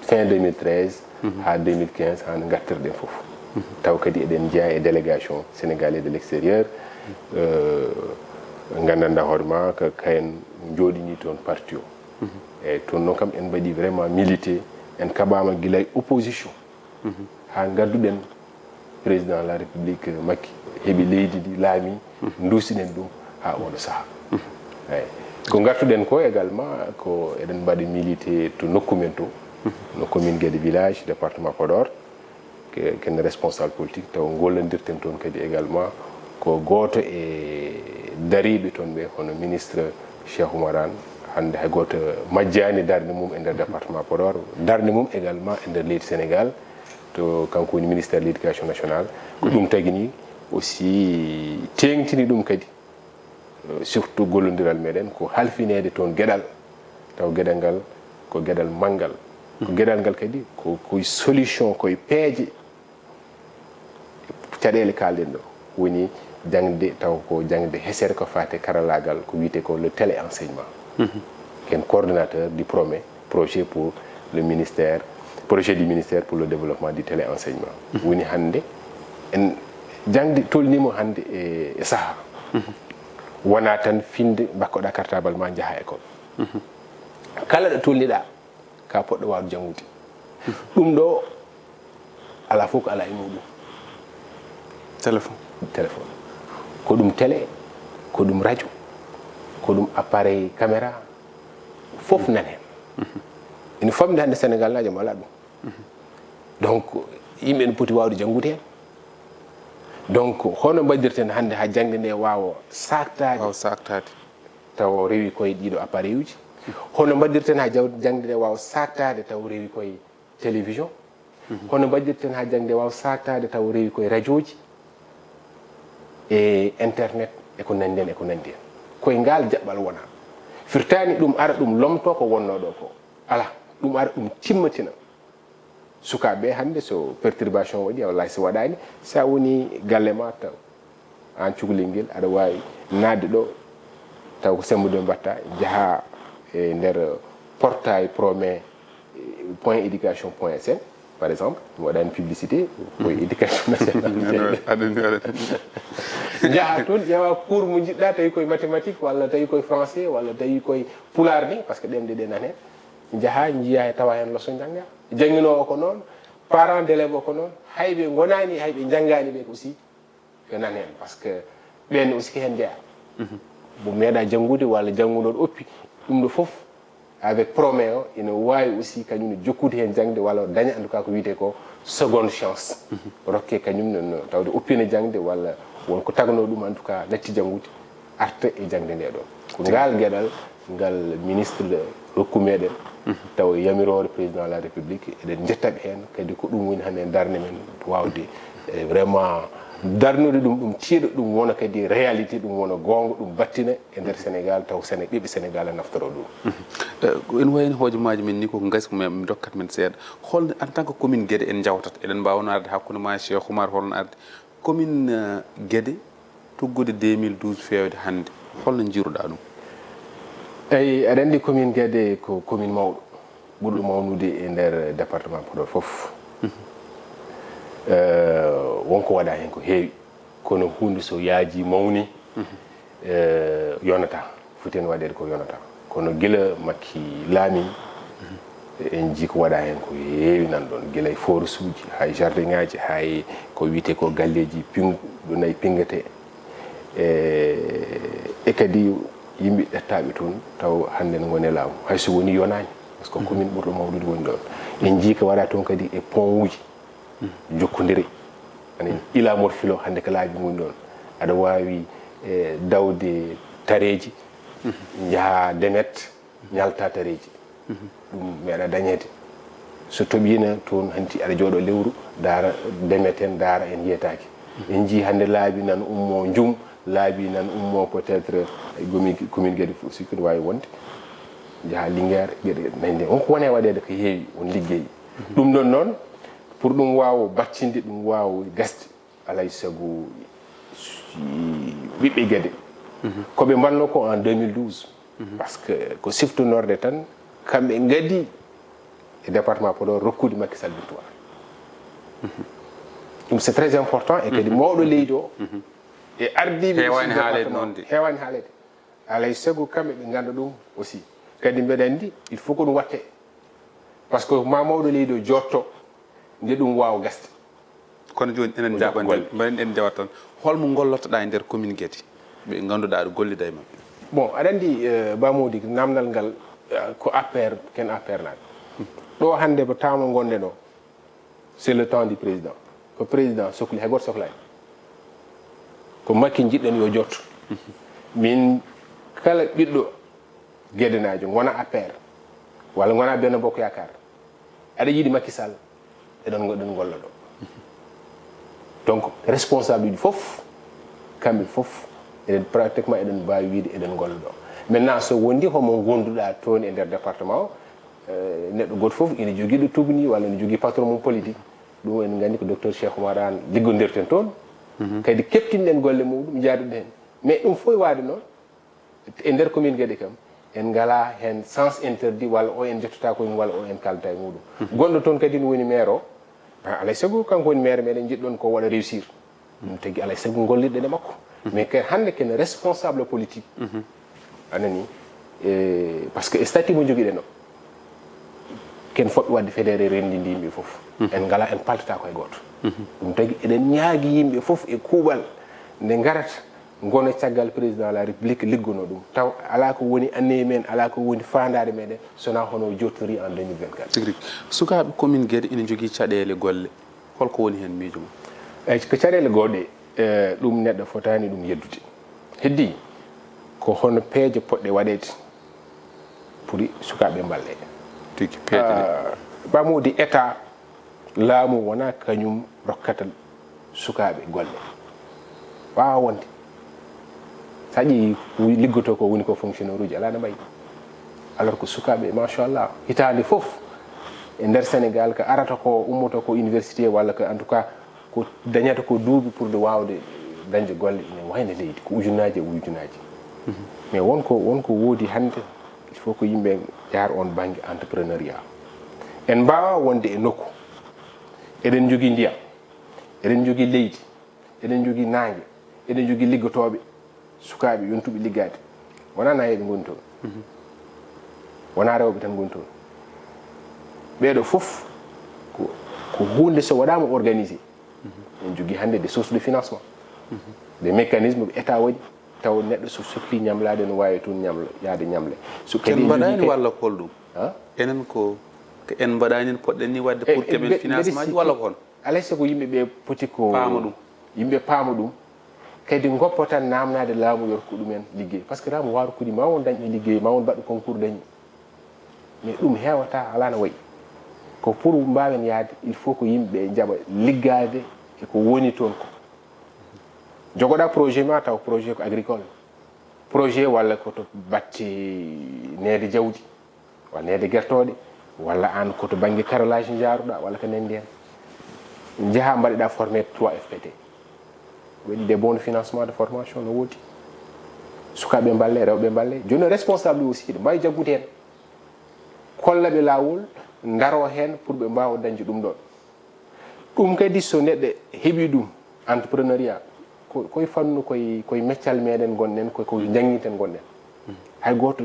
fin deux mille treize haa deux mille quinze, haa no ngartirɗen fof. Taw kadi eɗen njeyaa e délégation sénégalais de l'extérieur, euh, nganndanɗaa hoore ma ko kayen njooɗini toon parti o. Eeyi, toon noon kam en mbaɗi vraiment milité, en kaɓaama gila e opposition. Haa ngadduɗen président de la République Macky, heɓi leydi ndi, laami, nduusiɗen ɗum haa oɗo sahaa. Eeyi. Ko ngartuɗen ko également, ko eɗen mbaɗi milité to nokku men to, no commune Guédé village, département Podor, ke-, ken responsable politique, taw gollondirten toon kadi également ko gooto e dariiɓe toon ɓe, hono ministre Cheikh Oumar Anne, hannde hay gooto majjaani darnde mum e nder département Podor, darnde mum également e nder leydi Sénégal, to kanko woni ministère de l'éducation nationale. Ko ɗum tagi ni aussi teeŋtini ɗum kadi, euh, surtout gollondiral meɗen ko halfineede toon geɗal, taw geɗal ngal ko geɗal manngal. Ko geɗal ngal kadi ko, koye solution, koye peeje. Caɗeele kaalɗen ɗo woni jaŋde, taw ko jaŋde hesere ko faati karallaagal, ko wiyetee ko le téléenseignement. Ken coordonnateur du promet, projet pour le ministère, projet du ministère pour le développement du téléenseignement. Woni hannde en jaŋde tolniima hannde e, e sahaa. Wonaa tan finde bakkoɗaa cartable ma njaha école. Kala ɗo tolniɗaa, ka poɗɗo waawde janngude. Ɗum ɗo alaa fof ko alaa e muɗum. Téléphone. Téléphone. Ko ɗum télé, ko ɗum radio, ko ɗum appareil caméra, fof nan heen. Ina famɗi hannde Sénégal naajo mo alaa ɗum. Donc, yimɓe ene poti waawde janngude heen. Donc, hono mbaɗirten hannde haa jaŋde nde waawa saaktaade? Waawa saaktaade. Taw rewi koye ɗiɗo appareil uji. Hono mbaɗirten haa jaw-, jaŋde nde waawa saaktaade taw rewi koye télévision? Hono mbaɗirten haa jaŋde waawa saaktaade taw rewi koye rajooji e internet e ko nanndi heen, e ko nanndi heen? Koye ngaal jaɓɓal wonaa. Firtaani ɗum ara ɗum lomtoo ko wonnoo ɗo ko. Alaa, ɗum ara ɗum timmatina. Sukaaɓe ɓe hannde, so perturbation waɗi, walla so waɗaani, so a woni galle ma taw aan cukalel ngel, aɗa waawi naatde ɗo, taw ko semmbude mbaɗta, njaha e nder portail promet point éducation point S N, par exemple, mi waɗaani publicité, koye éducation nationale. Aɗa anndi, aɗa anndi. Njaha toon, ƴeewa cours mo njiɗɗa, tawi koye mathématique, walla tawi koye français, walla tawi koye pulaar ni, par ce que ɗemɗe ɗe nan heen. Njaha, njiya he, tawa heen leçon njannga. Jannginoowo ko noon, parent d'élève o ko noon, hay ɓe ngonaani, hay ɓe njanngaani ɓe ko aussi, ɓe nan heen, par ce que ɓeen aussi ko heen njeyaa. Mo meeɗaa janngude walla janngunooɗo oppi, ɗum ɗo fof, avec promet o, ina waawi aussi kañum ne jokkude heen jaŋde walla daña en tout cas ko wiyetee ko seconde chance. Rokke kañum ne no tawde oppiino jaŋde walla won ko tagnoo ɗum en tout cas natti janngude, arta e jaŋde nde ɗo. Ko ngaal geɗal ngal ministre rokku meɗen, tawa yamiroore président de la République, eɗen njetta ɓe heen, kadi ko ɗum woni hannde darnde men, waawde, eh, vraiment darnude ɗum, ɗum tiiɗa, ɗum wona kadi réalité, ɗum wona goonga, ɗum battina e nder Sénégal, taw Séné-, ɓiɓɓe Sénégal naftoroo ɗum. Eh, ko ene wayi no hojomaaji men ni ko ngasi ko men, mi dokkat men seeɗa. Holno en tant que commune Guédé en njawtata? Eɗen mbaawa won arde hakkunde ma e Cheikh Oumar, holno arde? Commune, eh, Guédé, tuggude deux mille douze feewde hannde, holno njiiruɗaa ɗum? Eyi, aɗa anndi commune Guédé ko commune mawɗo, ɓurɗo mawnude e nder département Podor fof. Eh, won ko waɗaa heen ko heewi, kono huunde so yaajii mawni, eh, yonataa. Foti heen waɗeede ko yonata. Kono gila Makki laamii, en njii ko waɗaa heen ko heewi nan ɗoon. Gila e forage uji, haa e jardin ŋaaji, haa e ko wiyetee ko galleeji ping-, ɗo nayi pingatee. E, e kadi yimɓe ƴettaaɓe toon, taw hannde ne ngoni e laamu. Hay so woni yonaani, par ce que commune ɓurɗo mawnude woni ɗoon. En njii ko waɗaa toon kadi e pont uji. Jokkondire. Ani, ila Morfilo hannde ko laabi ngoni ɗoon. Aɗa waawi, eh, dawde tareeji, njaha Demet, ñalta tareeji. Ɗum meeɗa dañeede. So toɓiino toon, hanti aɗa jooɗo lewru, ndaara Demet en, ndaara en yeetaaki. En njii hannde laabi nan ummo Njum, laabi nan ummo peut-être commune, commune Guédé fof, sikki ne waawi wonde. Njaha Linguère, geɗe nande. On ko woni e waɗeede ko heewi, on liggey. Ɗum ɗon noon, pour ɗum waawa battinde, ɗum waawa gasde, alay sago ɓiɓɓe Guédé. Ko ɓe mbanno ko en deux mille douze. Par ce que ko siftonorde tan, kamɓe ngaddi e département Podor rokkude Macky Sall victoire. Ɗum c'est très important, e kadi mawɗo leydi o, e ardiiɓe aussi heewani haaleede département, noon de. Heewani haaleede. Alay sago kamɓe ɓe ngannda ɗum aussi. Kadi mbeɗa anndi, il faut ko ɗum waɗte. Par ce que ma mawɗo leydi o jootto, nde ɗum waawa gasde. Kono jooni enen Ko jaɓa jaɓa nde, golle. Mbaɗen en njawat tan. Holmo ngollotoɗaa e nder commune Guédé? Ɓe ngannduɗaa aɗa gollida e maɓɓe. Bon, aɗa anndi, eh, Ba Mody, namdal ngal, eh, ko A P R, ken A P R naaɓe. Ɗo hannde ko temps mo ngonɗen o, c'est le temps du président. Ko président sokli, hay gooto soklaani. Ko Macky njiɗɗen yo jotto. Min kala ɓiɗɗo Gedenaajo, ngona A P R, walla ngona Benno Bokk Yaakaar, aɗa yiɗi Macky Sall, eɗen, eɗen ngolla ɗo. Donc, responsable uji fof, kamɓe fof, eɗen pratiquement eɗen mbaawi wiide eɗen ngolla ɗo. Maintenant, so wondi homo ngonduɗa toon e nder département o, eh, neɗɗo gooto fof ina jogii ɗo tugni walla ina jogii patron mum politique. Ɗum en nganndi ko docteur Cheikh Oumar Anne liggondirten toon. Kadi keɓtinɗen golle muɗum, njaaduɗen heen. Mais ɗum fof waade noon, e nder commune Guédé kam, en ngalaa heen sens interdit walla o en njettata ko e mum walla o en kaldata e muɗum. Gonɗo toon kadi no woni maire o, ah, alay sago kanko woni maire meɗen, njiɗɗon ko waɗa réussir. Ɗum tagi alay sago gollirɗen e makko. Mais kay hannde ken responsable politique. A nani? E, parce que statut mo jogiɗen o, ken fotɓe waɗde fédéré renndi ndi yimɓe fof. En ngalaa, en paltata ko e gooto. Ɗum tagi eɗen ñaagi yimɓe fof e kuuɓal nde ngarata, ngona caggal président de la république, liggono ɗum. Taw alaa ko woni anniye men, alaa ko woni faandaare meɗen, so wonaa hono o jottori en deux mille vingt-quatre. Tigi rigi. Sukaaɓe commune Guédé ina njogii caɗeele golle. Holko woni heen miijo ma? Eyi, ko caɗeele goɗɗe, eh, ɗum neɗɗo fotaani ɗum yeddude. Heddi ko hono peeje poɗɗe waɗeede pour sukaaɓe mballe. Tigi, peeje ɗe. Ah, Ba Mody, état, laamu wonaa kañum rokkata sukaaɓe golle. Waawaa wonde. So a ƴeewi liggotoo ko woni ko fonctionnaire uji, alaa no mbayi. Alors que sukaaɓe, machallah, hitaande fof e nder Sénégal, ko arata ko, ummoto ko université, walla ko, en tout cas, ko dañata ko duuɓi pour de waawde dañde golle ina wayna leydi, ko ujunnaaji e ujunnaaji. Mais won ko, won ko woodi hannde, il faut ko yimɓe njaha oon bannge entrepreneuriat. En mbaawaa wonde e nokku, eɗen njogii ndiyam, eɗen njogii leydi, eɗen njogii naange, eɗen njogii liggotooɓe, sukaaɓe yontuɓe liggaade. Wonaa nayeeɓe ngoni toon. Wonaa rewɓe tan ngoni toon. Ɓeeɗo fof ko, ko huunde so waɗaama organisé. En njogii hannde des sources de financement. Des mécanismes ɓe état waɗi, taw neɗɗo so sohli ñamlaade no waawi toon ñamla, yahde ñamle. So kadi en mbaɗaani walla ko holɗum? Ha? Enen ko, ko en mbaɗaani, en poɗɗen ni waɗde pour keɓen financement ji walla ko hon? Alay sago yimɓe ɓe poti ko paama ɗum. Yimɓe paama ɗum, kadi ngoppa tan naamnaade laamu yo rokku ɗumen liggey. Par ce que laamu waawaa rokkude, ma won dañɓe liggey, ma won mbaɗɓe concours dañi. Mais ɗum heewataa, alaa no wayi. Ko pour mbaawen yahde, il faut ko yimɓe njaɓa liggaade e ko woni toon ko. Jogoɗaa projet ma, taw projet ko agricole. Projet walla ko to batte neede jawdi, walla neede gertooɗe, walla aan ko to bannge carrelage njaaruɗaa, walla ko nanndi heen. Njahaa mbaɗeɗaa formé trois F P T. Waɗi des bons de financement de formation no woodi. Sukaaɓe mballe, rewɓe mballe. Jooni responsable aussi, ɓe mbaawi jaggude heen. Kolla ɓe laawol, ndaroo heen pour ɓe mbaawa dañde ɗum ɗoon. Ɗum kadi so neɗɗo heɓii ɗum, entrepreneuriat, ko, koye fannu, koye, koye meccal meɗen ngonɗen, ko, ko jannginten ngonɗen. Hay gooto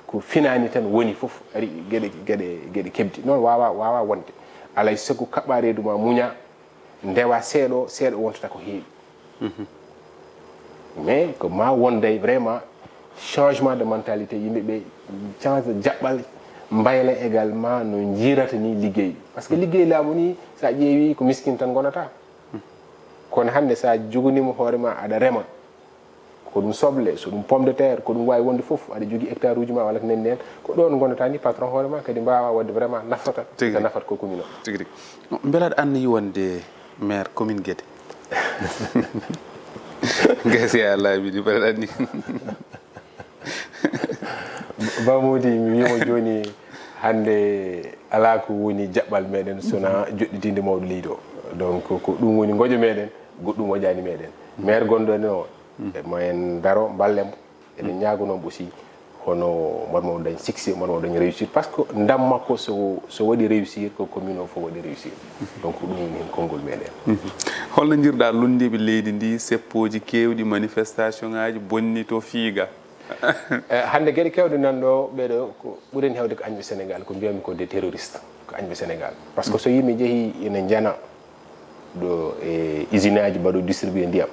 ko finaani tan woni fof ari geɗe, geɗe, geɗe keɓdi. Noon waawaa, waawaa wonde. Alay sago kaɓɓaa reedu ma, muñaa, ndewaa seeɗa, seeɗa wontata ko heewi. Mais ko ma wonde vraiment changement de mentalité, yimɓe ɓe change jaɓɓal, mbayla également no njiyirta ni liggey. Par ce que liggey laamu ni, so a ƴeewi, ko miskin tan ngonata. Kono hannde so a joganiima hoore ma, aɗa rema, ko ɗum soble, so ɗum pomme de terre, ko ɗum waawi wonde fof, aɗa jogii hectare uji ma walla ko nanndi heen, ko ɗoon ngonata ni patron hoore ma, kadi mbaawaa waɗde vraiment nafata, tigi rigi, nafata ko commune o. Tigi rigi. Mbela aɗa anniyi wonde maire commune Guédé? Gasi a laaɓi ɗi, mbeɗa anndi. Ba Mody, mi wiima jooni, hannde alaa ko woni jaɓɓal meɗen so wonaa joɗɗitinde mawɗo leydi o. Donc, ko ɗum woni ngoƴo meɗen, goɗɗum woƴaani meɗen. Maire gonɗo heen o, e mo en ndaro, mballen mo. Eɗen ñaago noon aussi, hono mbaɗ mo dañ succès, mbaɗ mo dañ réussir. Par ce que ndam makko so, so waɗi réussir, ko commune o fof waɗi réussir. Donc, ko ɗum woni heen konngol meɗen. Holno njiyirɗa lunndiiɓe leydi ndi, seppooji keewɗi, manifestation ŋaaji, bonni to Fiiga? Eh, hannde geɗe keewɗe nan ɗo, ɓeeɗo ko ɓuri heen heewde ko añɓe Sénégal, ko mbiyatmi ko des terroristes, ko añɓe Sénégal. Par ce que so yimɓe njehii ina njana ɗo e usine aji mbaɗo distribué ndiyam,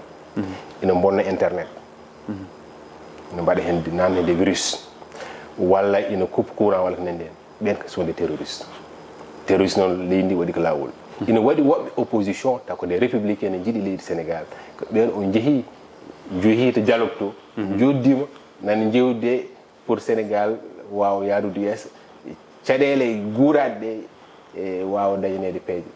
ina mbonna internet, ina mbaɗa heen, naamna des virus, walla ina coupe courant walla ko nanndi heen, ɓeen ko sont des terroristes. Terroriste noon, leydi ndi waɗi ko laawol. Ina waɗi woɓɓe opposition, taw ko des républicains ne njiɗi leydi Sénégal, ko ɓeen o njehii, njehii to dialogue to, njooɗdiima, nani njeewde Pour Sénégal waawa yaadude yeeso, caɗeele guuraaɗe ɗe e waawa dañaneede peeje.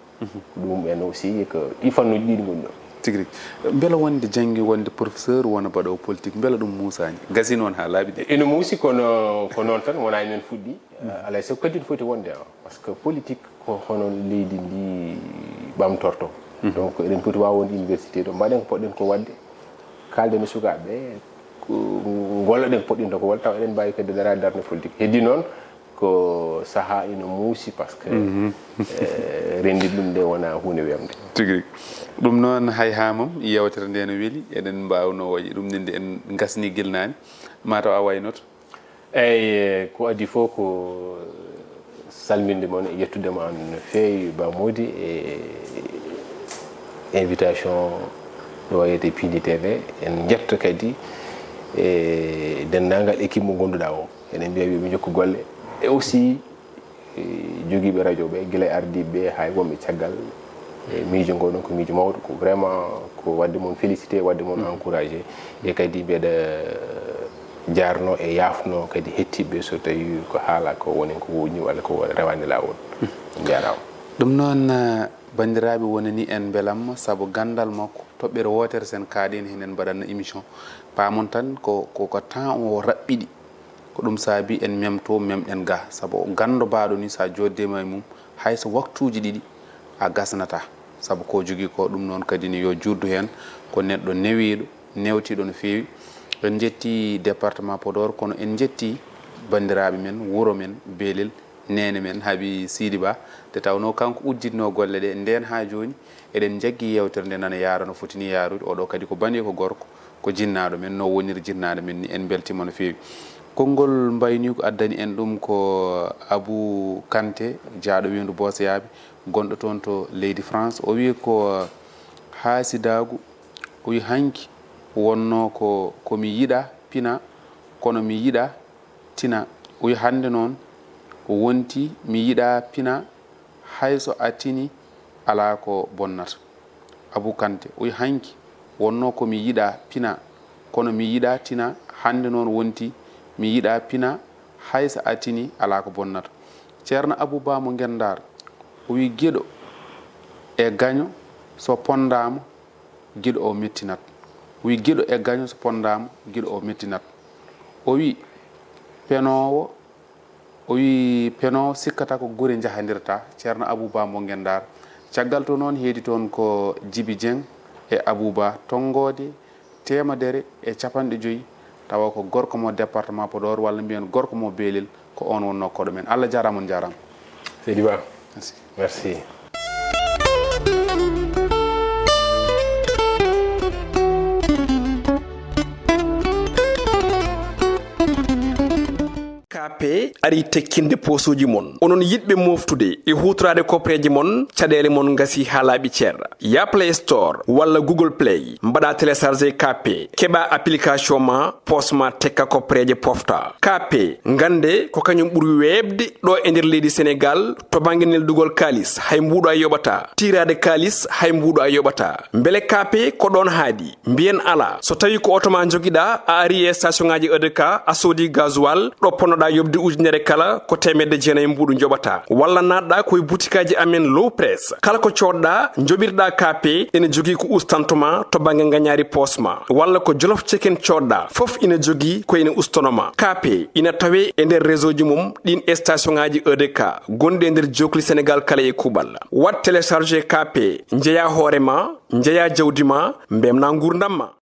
Ɗum en aussi ko ɗi fannuuji ɗiɗi ngoni ɗo. Tigi rigi. Mbela wonde janngi wonde professeur wona baɗoowo politique, mbela ɗum muusaani? Gasii noon haa laaɓi de. Ene muusi, kono ko noon tan, wonaa e men fuɗɗi. Alaa e sago kadi ene foti wonde, ah, parce que politique ko hono leydi ndi ɓamtorto. Donc eɗen poti waaw wonde université ɗo, mbaɗen ko poɗɗen ko waɗde, kaalden e sukaaɓe ɓe, ko, ngolloɗen ko poɗɗen ko walla tawa eɗen mbaawi kadi daraade darnde politique. Heddi noon ko sahaa ina muusi, parce que, eh, renndi ɗum nde wonaa huunde weemde. Tigi rigi. Ɗum noon, hay haa mum yeewtere nde no weli, eɗen mbaawnoo wayi ɗum nde en ngasnii gila naane, maa taw a waynoto. Eey, ko adii fof ko salminde mon e yettude ma no feewi, Ba Mody, e invitation ɗo wiyetee Pindi T V. En njetto kadi e denndaangal équipe mo ngonnduɗaa o. Eɗen mbiya yo ɓe njokku golle. E aussi, e jogiiɓe radio ɓe, gila e ardiiɓe ɓe, haa e wonɓe caggal. E miijo ngo ɗon ko miijo mawɗo, ko vraiment ko waɗde mon félicité, waɗde mon encouragé. E kadi mbeɗa jaarno e yaafno kadi hettiiɓe so tawi ko haala ko woni ko woɗɗi walla ko rewaani laawol. Njaaraama. Ɗum noon, eh, banndiraaɓe, wonani en mbelamma sabu ganndal makko, toɓɓere wootere sen kaaɗi en henen mbaɗanno émission. Paamon tan ko, ko, ko temps o raɓɓiɗi. Ko ɗum saabi en memto, memɗen ga. Sabu o ganndo baaɗo ni, so a jooɗdeema e mum, hay so waktuuji ɗiɗi, a gasnataa. Sabu ko jogii ko, ɗum noon kadi ni yo juutdu heen, ko neɗɗo newiiɗo, newtiiɗo no feewi. En njetti département Podor, kono en njetti banndiraaɓe men, wuro men, Belel, neene men, Habi Sidi Ba. Nde tawnoo kanko udditnoo golle ɗe, ndeen haa jooni, eɗen njaggi yeewtere nde nana yaara no foti ni yaarude. Oɗo kadi ko banndi ko gorko, ko jinnaaɗo men, no woniri jinnaaɗo men ni, en mbeltiima no feewi. Konngol mbayniigu addani en ɗum ko Abou Kanté, jaaɗo weendu Boosayaaɓe, gonɗo toon to leydi France. O wiyi ko haasidaagu, o wiyi hanki wonnoo ko, ko mi yiɗa pina, kono mi yiɗa tina. O wiyi hannde noon wonti mi yiɗa pina, hay so a tini alaa ko bonnata. Abou Kanté, o wiyi hanki wonnoo ko mi yiɗa pina, kono mi yiɗa tina, hannde noon wonti mi yiɗa pina, hay so a tini alaa ko bonnata. Ceerno Abou Ba mo Ngenndaar, o wiyi geɗo e gaño so ponndaama, geɗo o mettinat. O wiyi geɗo e gaño so ponndaama, geɗo o mettinat. O wiyi penoowo, o wiyi penoowo sikkata ko gure njahandirta. Ceerno Abou Ba mo Ngenndaar. Caggal to noon heedi toon ko Jibi Jeŋ e Abou Ba, tonngoode teemedere e capanɗe joyi, tawa ko gorko mo département Podor, walla mbiyen gorko mo Belel, ko oon wonnoo koɗo men. Allah jaaraama, on njaaraama. Seydi Ba. Merci. Merci. K P ari tekkinde poosooji mon. Onon yiɗɓe mooftude e huutoraade koppareeje mon, caɗeele mon ngasi haa laaɓi cer. Ya Play Store walla Google Play, mbaɗa télécharger K P, keɓa application ma, poos ma tekka koppareeje pofta. K P, ngannde ko kañum ɓuri weeɓde ɗo e nder leydi Senegaal to bannge neldugol kaalis, hay mbuuɗo a yoɓataa. Tiiraade kaalis, hay mbuuɗo a yoɓataa. Mbele K P ko ɗoon haaɗi? Mbiyen alaa. So tawii ko oto ma njogiɗaa, a ari e station ŋaaji E D K, a soodi gasoil, ɗo ponnoɗaa yoɓde ujunere kala, ko teemedde jeenayi mbuuɗu njoɓataa. Walla naatɗaa ko e butikaaji amen Low Press. Kala ko coodɗaa, njoɓirɗaa K P, ene jogii ko ustantuma to bannge ngañaari poos ma. Walla ko Jolof Chicken coodɗaa, fof ina jogii ko ene ustanoma. K P ina tawee e nder réseau ji mum ɗiin station ŋaaji E D K gonɗi e nder jookli Senegaal kala e kuuɓal. Waɗ télécharger K P, njeyaa hoore ma, njeyaa jawdi ma, mbemnaa nguurndam ma.